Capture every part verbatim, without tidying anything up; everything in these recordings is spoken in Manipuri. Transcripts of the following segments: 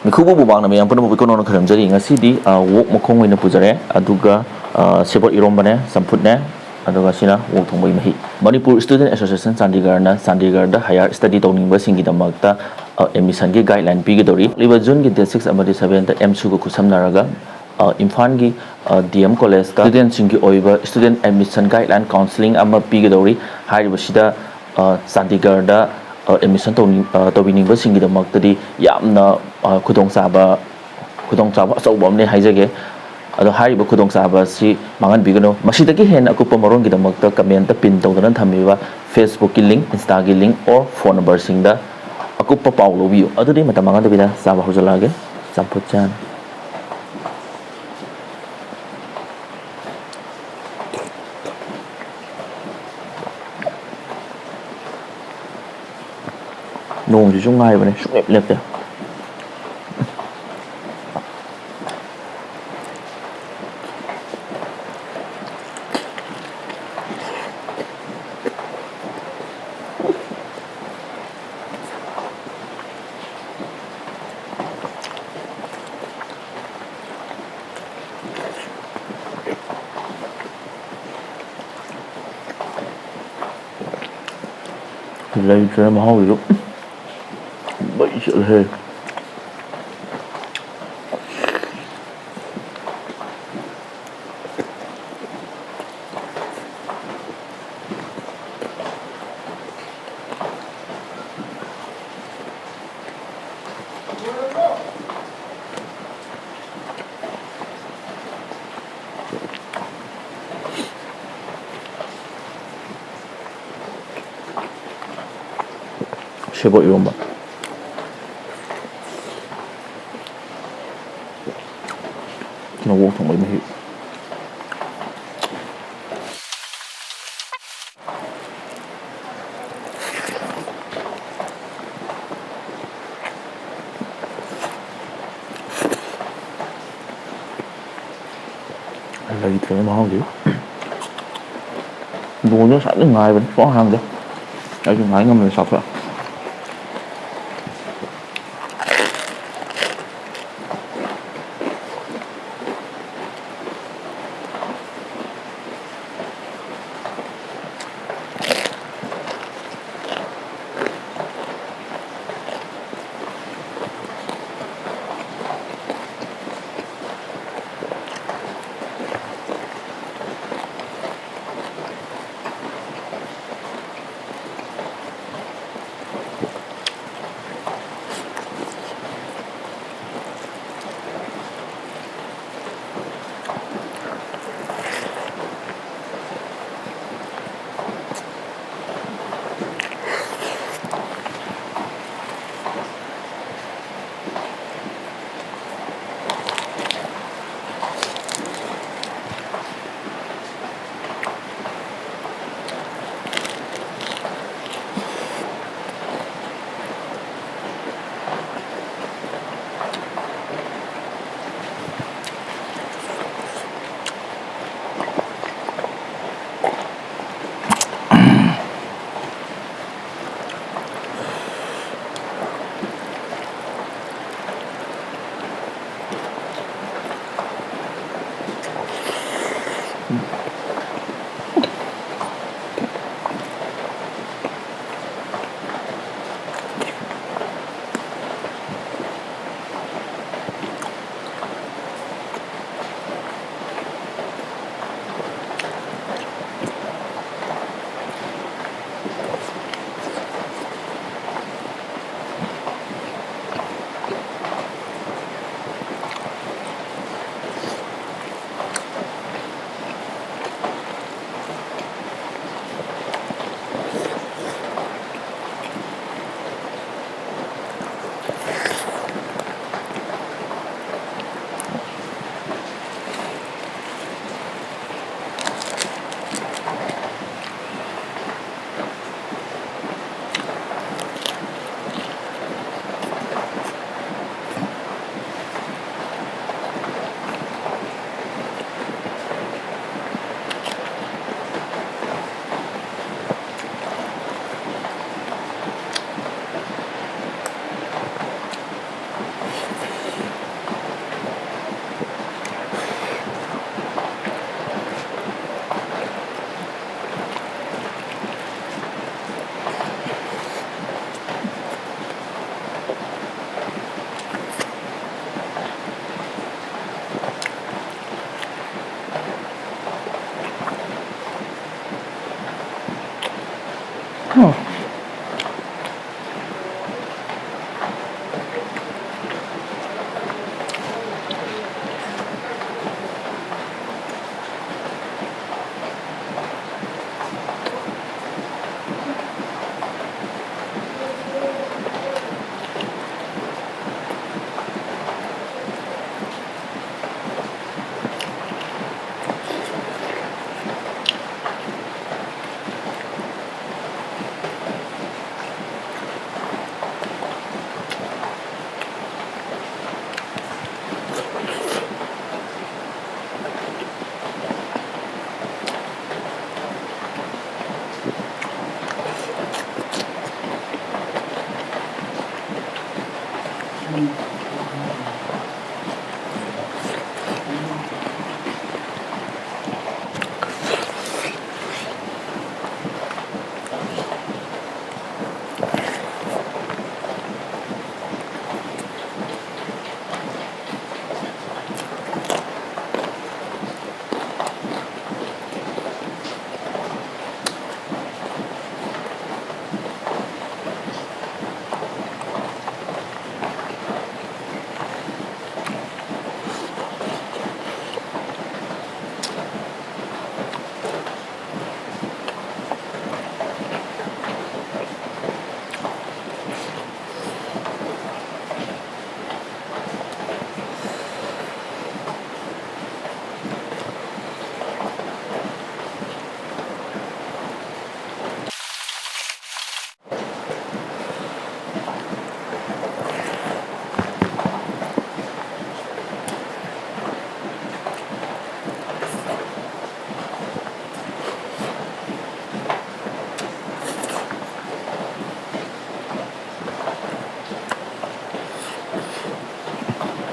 ꯃꯤꯈꯨꯕꯨ ꯃꯃꯥꯡꯗ ꯃꯌꯥꯝ ꯄꯨꯝꯅꯃꯛꯄꯨ ꯏꯀꯣꯟ ꯀꯣꯟꯅ ꯈꯣꯏꯔꯝꯖꯔꯤ꯫ ꯉꯁꯤꯗꯤ, ꯑ, wok ꯃꯈꯣꯡ ꯑꯣꯏꯅ ꯄꯨꯖꯔꯦ, ꯑꯗꯨꯒ, ꯑ, ꯁꯦꯕꯣꯠ ꯏꯔꯣꯝꯕꯅꯦ, ꯆꯝꯐꯨꯠꯅꯦ, ꯑꯗꯨꯒ ꯁꯤꯅ wok ꯊꯣꯡꯕꯒꯤ ꯃꯍꯤ꯫ Manipur Student Association ꯆꯥꯟꯗꯤꯒꯔꯅ ꯆꯥꯟꯗꯤꯒꯔꯗ higher study ꯇꯧꯅꯤꯡꯕꯁꯤꯡꯒꯤꯗꯃꯛꯇ, ꯑ, admission ꯒꯤ guideline ꯄꯤꯒꯗꯧꯔꯤ꯫ ꯂꯥꯛꯂꯤꯕ June ꯒꯤ date six ꯑꯃꯗꯤ seven ꯗ AAMSU ꯒ ꯈꯨꯠꯁꯝꯅꯔꯒ, ꯑ, ꯏꯝꯐꯥꯜꯒꯤ, ꯑ, D M College ꯇ student ꯁꯤꯡꯒꯤ ꯑꯣꯏꯕ student admission guideline counselling ꯑꯃ ꯄꯤꯒꯗꯧꯔꯤ꯫ ꯍꯥꯏꯔꯤꯕꯁꯤꯗ, ꯑ, ꯆꯥꯟꯗꯤꯒꯔꯗ, ꯑ, admission ꯇꯧꯅꯤꯡ-, ꯑ, ꯇꯧꯕꯤꯅꯤꯡꯕꯁꯤꯡꯒꯤꯗꯃꯛꯇꯗꯤ ꯌꯥꯝꯅ, ꯑ, ꯈꯨꯗꯣꯡꯆꯥꯕ, ꯈꯨꯗꯣꯡꯆꯥꯕ ꯑꯆꯧꯕ ꯑꯃꯅꯤ ꯍꯥꯏꯖꯒꯦ꯫ ꯑꯗꯣ ꯍꯥꯏꯔꯤꯕ ꯈꯨꯗꯣꯡꯆꯥꯕ ꯑꯁꯤ ꯃꯥꯡꯍꯟꯕꯤꯒꯅꯨ꯫ ꯃꯁꯤꯗꯒꯤ ꯍꯦꯟꯅ ꯑꯀꯨꯞꯄ ꯃꯔꯣꯜꯒꯤꯗꯃꯛꯇ comment ꯇ pin ꯇꯧꯗꯨꯅ ꯊꯝꯃꯤꯕ Facebook ꯀꯤ link, Insta ꯒꯤ link or phone number ꯁꯤꯡꯗ ꯑꯀꯨꯞꯄ ꯄꯥꯎ ꯂꯧꯕꯤꯌꯨ꯫ ꯑꯗꯨꯗꯤ ꯃꯇꯝ ꯃꯥꯡꯍꯟꯗꯕꯤꯗ ꯆꯥꯕ ꯍꯧꯖꯤꯜꯂꯛꯑꯒꯦ꯫ ꯆꯝꯐꯨꯠ ꯆꯥꯅꯤ꯫ ꯅꯣꯡꯁꯤꯁꯨ ꯉꯥꯏꯕꯅꯦ, ꯁꯨꯡꯂꯦꯞ ꯂꯦꯞꯇꯦ꯫ ꯂꯩꯇ꯭ꯔꯦ ꯃꯍꯥꯎꯒꯤꯗꯨ꯫ ꯃꯩ ꯆꯠꯂꯦꯍꯦ꯫ ꯁꯦꯕꯣꯠ ꯏꯔꯣꯝꯕ꯫ ꯁꯤꯅ ꯑꯣꯛ ꯊꯣꯡꯕꯒꯤ ꯃꯍꯤ꯫ ꯂꯩꯇ꯭ꯔꯦ ꯃꯍꯥꯎꯁꯤ꯫ ꯂꯣꯟꯁꯨ ꯉꯁꯥꯏꯗꯩ ꯉꯥꯏꯕꯅꯤ ꯁꯨꯡꯍꯥꯡ ꯍꯥꯡꯗꯦ꯫ ꯑꯩꯁꯨ ꯉꯥꯏ ꯉꯝꯗꯅ ꯆꯥꯊꯣꯛꯑꯦ꯫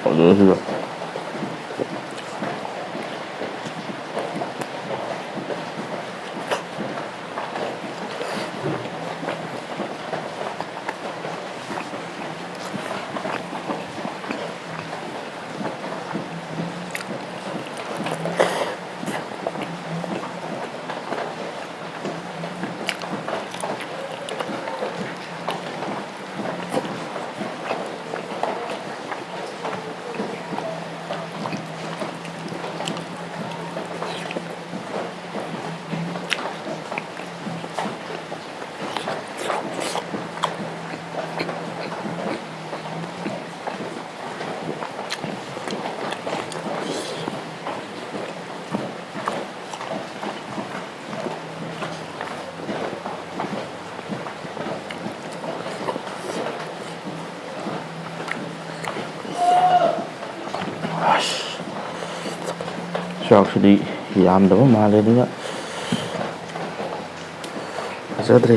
ꯍꯥꯎꯗꯣꯏꯅꯦ ꯁꯤꯗ꯫ ꯆꯥꯛꯁꯤꯗꯤ ꯌꯥꯝꯗꯕ ꯃꯥꯜꯂꯦ, ꯑꯗꯨꯅ ꯐꯖꯗ꯭ꯔꯦ꯫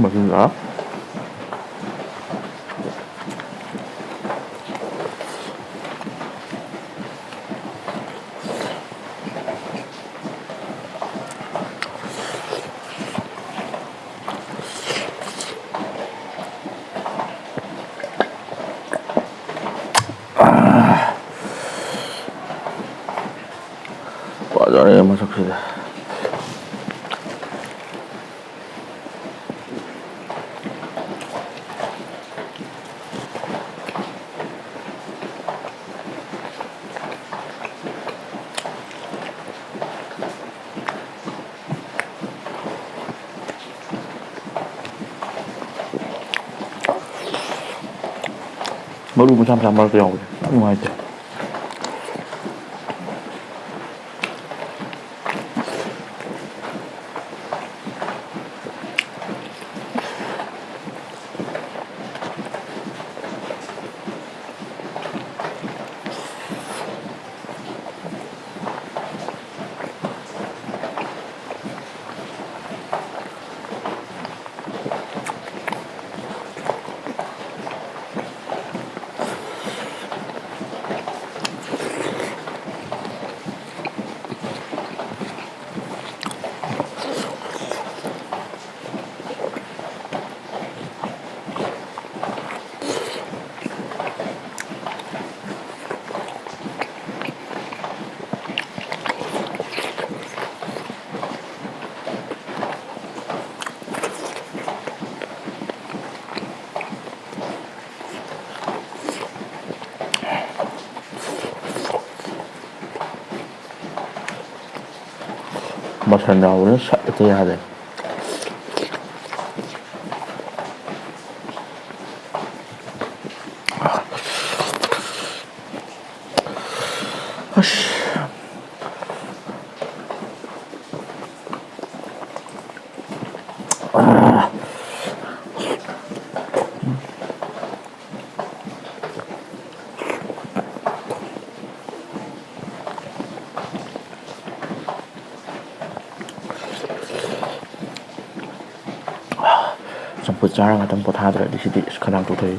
ꯃꯁꯤꯗ ꯐꯖꯔꯦ ꯃꯁꯛꯁꯤꯗꯤ꯫ ꯃꯔꯨ ꯃꯆꯥ ꯃꯆꯥ ꯃꯔꯛꯇ ꯌꯥꯎꯕꯁꯦ ꯌꯥꯝ ꯅꯨꯡꯉꯥꯏꯇꯦ꯫ ꯃꯁꯟ ꯌꯥꯎꯕꯅꯤꯅ ꯁꯠ ꯍꯦꯛꯇ ꯌꯥꯗꯦ꯫ ꯑꯁ꯫ ꯆꯝꯐꯨꯠ ꯆꯥꯔ ꯉꯥꯛꯇꯪ ꯄꯣꯊꯥꯗ꯭ꯔꯗꯤ ꯁꯤꯗꯤ ꯑꯁ ꯈꯅꯥꯎ ꯇꯨꯊꯣꯛꯏ꯫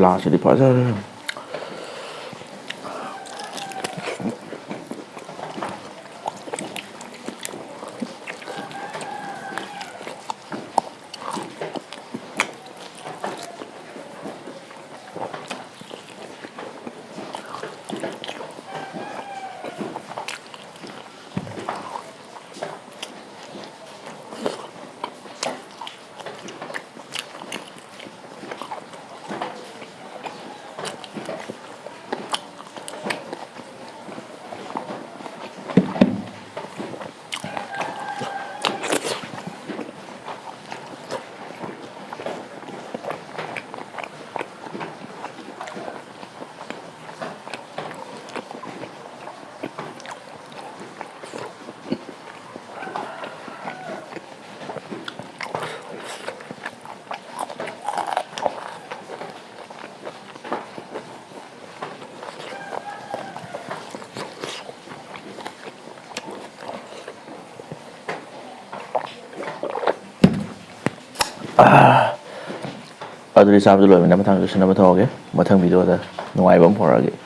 ꯂꯥꯁꯤꯗꯤ ꯐꯖꯔꯦ꯫ ꯑꯗꯨꯗꯤ ꯆꯥꯕꯗꯨ ꯂꯣꯏꯕꯅꯤꯅ ꯃꯊꯪ ꯆꯨꯁꯟꯅꯕ ꯇꯧꯔꯒꯦ꯫ ꯃꯊꯪ ꯚꯤꯗꯤꯑꯣꯗ ꯅꯨꯡꯉꯥꯏꯕ ꯑꯃ ꯄꯨꯔꯛꯑꯒꯦ꯫